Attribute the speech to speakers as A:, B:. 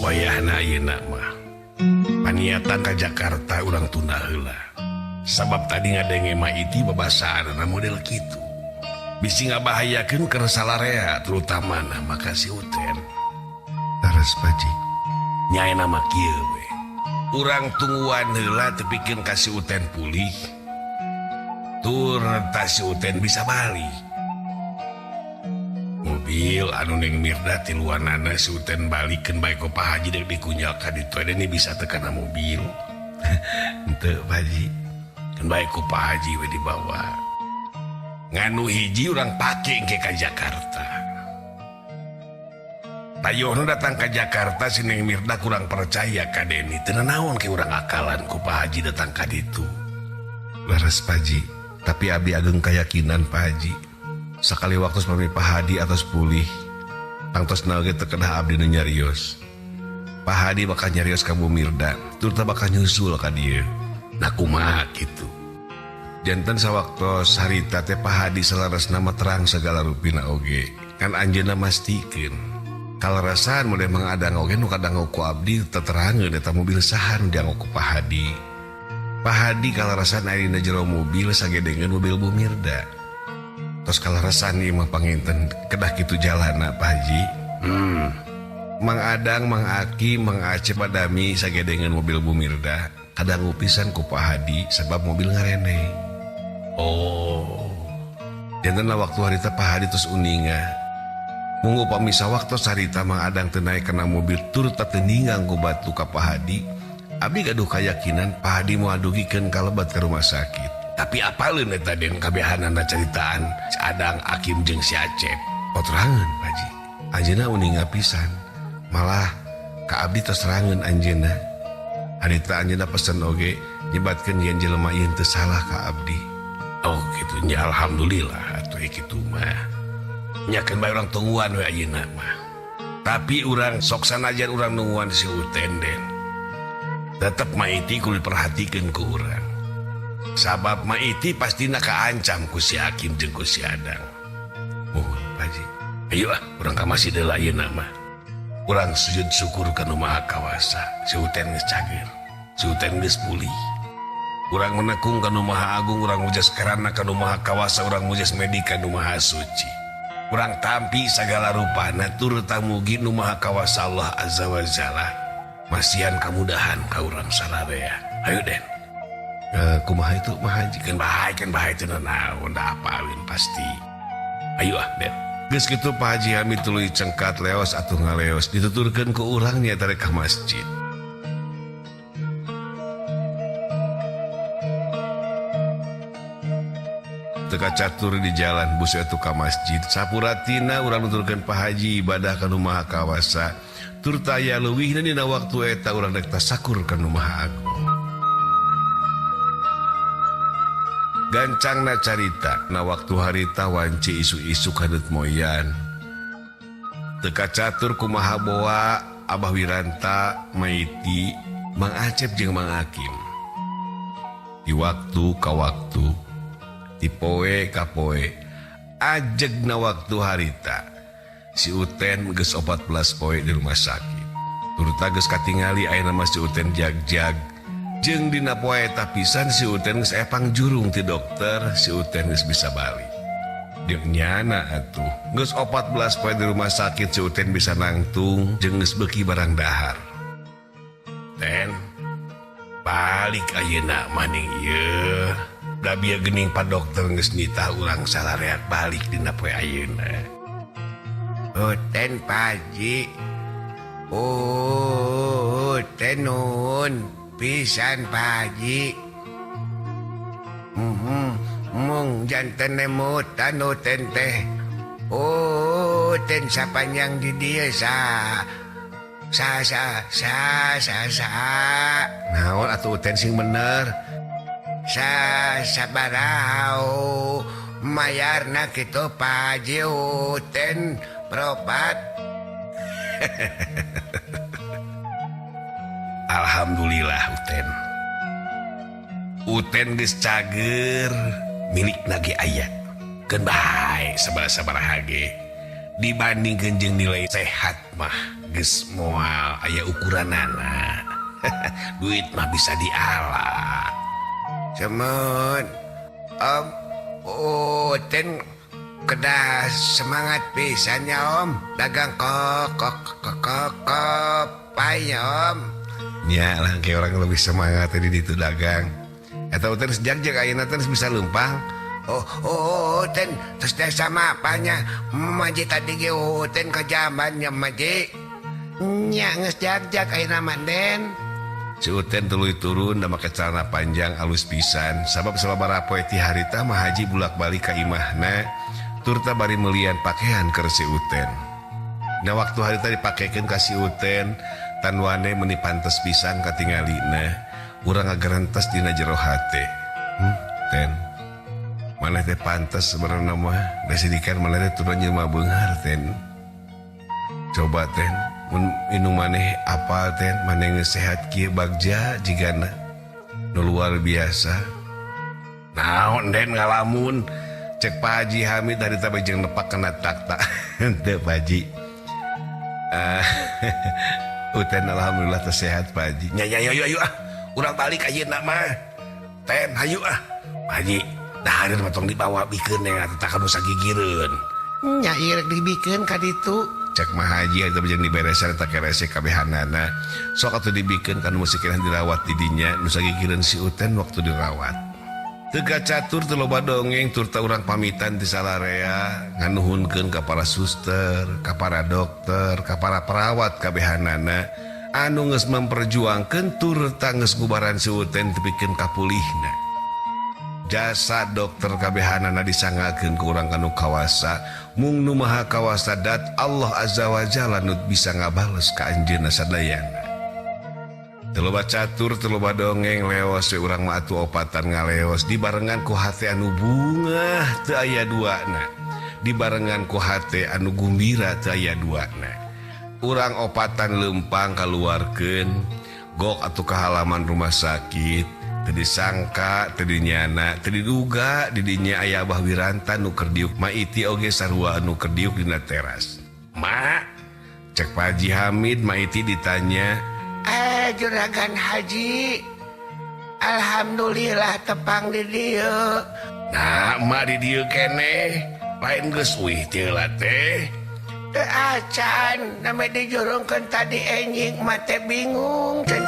A: Wayahna ayeuna mah paniatan ka Jakarta urang tunda heula. Sabab tadi ngadenge Maiti babasaanna model kitu. Bisi ngabahayakeun keur salarea terutama na maka si Uten.
B: Leres Paji.
A: Nyaena mah kieu we. Urang tungguan heula tepikeun ka si Uten pulih. Tur ta si Uten bisa balik. Mobil anu Neng Mirda tiluanana si Uten balikeun bae ku Pak Haji dek dikunjal ka ditu ini bisa teu kana mobil. Henteu Pak Haji. Keun bae ku Pak Haji we dibawa. Nganu hiji urang pake engke ka Jakarta. Tayohna datang ka Jakarta si Neng Mirda kurang percaya ka Deni. Teu nanaon ke urang akalan ku Pak Haji datang ka ditu.
B: Leres Pak Haji, tapi abdi ageng keyakinan Pak Haji. Sakali waktu pami Pak Hadi atos pulih, tangtos oge teu kedah abdi nu nyarios. Pak Hadi bakal nyarios ka Bu Mirda, turta bakal nyusul ka dieu.
A: Nah kumaha kitu.
B: Janten sawaktos harita teh Pak Hadi saleresna mah terang segala rupina oge. Kan anjeunna mastikeun. Kalerasan model Mang Adang oge nu kadanggo ku abdi teterangeun eta mobil saha nu dianggo ku Pak Hadi. Pak Hadi kalerasan aya dina jero mobil sagedengeun mobil Bu Mirda. Tos kalerasan ieu mah panginten kedah kitu jalana Pak Haji. Mang Adang, Mang Aki, Mang Acep Adami sagedengeun mobil Bu Mirda kadangu pisan ku Pak Hadi sebab mobil ngarene.
A: Oh.
B: Janten waktu harita Pak Hadi tos uninga. Mung upami sawaktos harita Mang Adang teu naek kana mobil tur teu ninggang ku batu ka Pak Hadi. Abdi gaduh kayakinan Pak Hadi moal dugikeun kalebat ka rumah sakit.
A: Tapi apaleun eta den kabehanana caritaan si Adang, Akim jeung si Acep.
B: Oterangeun Pak Haji. Anjeunna uninga pisan. Malah ka abdi tos terangeun anjeunna. Harita anjeunna pesen oge nyebatkeun yen jelema ieu teu salah ka abdi.
A: Oh kitu nya, alhamdulillah atuh kitu mah. Nya keun bae urang tungguan we ayeuna mah. Tapi urang sok sanajan urang nungguan si Uten den. Tetep Maiti kudu diperhatikeun ku urang. Sabab Maiti pastina kaancam ku si Akim jeung ku si Adang.
B: Muhun Pak Haji.
A: Ayo ah, urang ka masjid heula ayeuna mah. Urang sujud syukur ka Nu Maha Kawasa. Si Uten geus cager. Si Uten geus pulih. Urang menekung ka Nu Maha Agung, urang mujas karana ka Nu Maha Kawasa, urang mujas medika Nu Maha Suci. Urang tampi sagala rupana tur tamugi Nu Maha Kawasa Allah Azza wa Jalla. Masihan kamudahan ka urang sararea. Ayo Den.
B: Kumaha itu Pak Haji?
A: Keun bae teu naon da apalin pasti. Ayo ah Den.
B: Geus kitu Pak Haji Hamid tuluy cengkat leos atuh ngaleos dituturkeun ku urang nya rek ka masjid. Teu kacatur di jalan bus atuh ka masjid. Sapuratina urang nuturkeun Pak Haji ibadah ka Nu Maha Kawasa. Tur taya leuwihna dina waktu eta urang rek tasakur ka Nu Maha Agung. Gancangna carita na waktu harita wanci isu-isu kadeut moyan. Teu kacatur kumaha boa Abah Wiranta, Maiti, Mang Acep jeung Mang Akim. Di waktu ka waktu, di poe ka poe, ajegna waktu harita. Si Uten geus 14 poe di rumah sakit. Turta geus katingali ayeuna mah si Uten jag-jag. Jeung dina poe eta pisan si Uten geus epang jurung ti dokter, si Uten geus bisa balik. Jeung nyana atuh, geus 14 poe di rumah sakit si Uten bisa nangtung jeung geus beuki barang dahar.
A: Ten, balik ayeuna maning ieu. Da bieu geuning pa dokter geus nitah urang salareak balik dina poe ayeuna.
C: Uten Pak Haji. Uten nuhun pisan Pak Haji. Mung janten emutan Uten teh. Uten sapanjang di dieu sa sa sa sa sa sa.
B: Naon atuh Uten sing bener?
C: Sa sabarau mayarna kitu Pak Haji Uten berobat.
A: Alhamdulillah Uten. Uten geus cager milik nage aya. Keun bae sabaraha-sabaraha ge dibandingkeun jeung nilai sehat mah geus moal aya ukuranana. Duit mah bisa diala.
C: Cemen Om Uten kedah semangat pisannya Om dagang kok Om.
A: Ya lah kayak orang lebih semangat tadi itu dagang. Eta Uten sejak ayeuna teh bisa leumpang.
C: Oh Uten terus teh sama apanya Maji tadi ge Uten ke zamannya Maji. Nya geus jag-jag ayeuna mah Den.
A: Si Uten tuluy turun da make celana panjang alus pisan sabab sababaraha poe ti harita mah Haji bulak-balik ka imahna turta bari meulian pakaian keur si Uten. Nah waktu harita dipakekeun ka si Uten tanwane meuni pantes pisan katingalina urang ngagerentes dina jero hate. Ten maneh teh pantes sebenarna mah da sidikan maneh teh turun jelema beunghar Ten. Coba Ten mun inung maneh apal Ten maneh geus sehat kieu bagja jigana nu luar biasa. Naon Den ngalamun cek Pak Haji Hamid harita bae jeung nepak kana takta. Henteu Pak Haji. Uten alhamdulillah teh sehat Pak Haji. Nya nya ayo ayo ah urang balik ayeuna mah. Ten hayu ah. Pak Haji dahareun mah tong dibawa bikeun nya teh ka nu sagigireun.
C: Nya ieu rek dibikeun ka ditu.
A: Cek Mah Haji eta jeung diberesan eta kerese kabehanana. Sok atuh dibikeun ka nu musikiran dirawat di dinya nu sagigireun si Uten waktu dirawat. Teu kacatur teu loba dongeng turta urang pamitan ti salarea nganuhunkeun ka para suster, ka para dokter, ka para perawat kabehanana anu geus memperjuangkeun turta geus ngubaran si Uten tepikeun kapulihna. Jasa dokter kabehanana disangakeun ku urang kanu kawasa mung nu maha kawasa dat Allah azza wa jalla nu bisa ngabales ka anjeunna sadayana. Teu loba catur teu loba dongeng leos we urang mah atuh opatan ngaleos dibarengan ku hate anu bungah teu aya duana, dibarengan ku hate anu gumbira teu aya duana. Urang opatan leumpang kaluarkeun gok atuh ka halaman rumah sakit teu disangka teu dinyana teu diduga di dinya aya Abah Wiranta nu keur diuk Maiti oge sarua anu keur diuk dina teras. Mak cek Pak Haji Hamid Maiti ditanya,
C: Juragan Haji alhamdulillah tepang di dieu.
A: Nah emak di dieu keneh lain geus uih teu lah teh.
C: Teu acan name dijurungkeun tadi enjing mah teh bingung teh.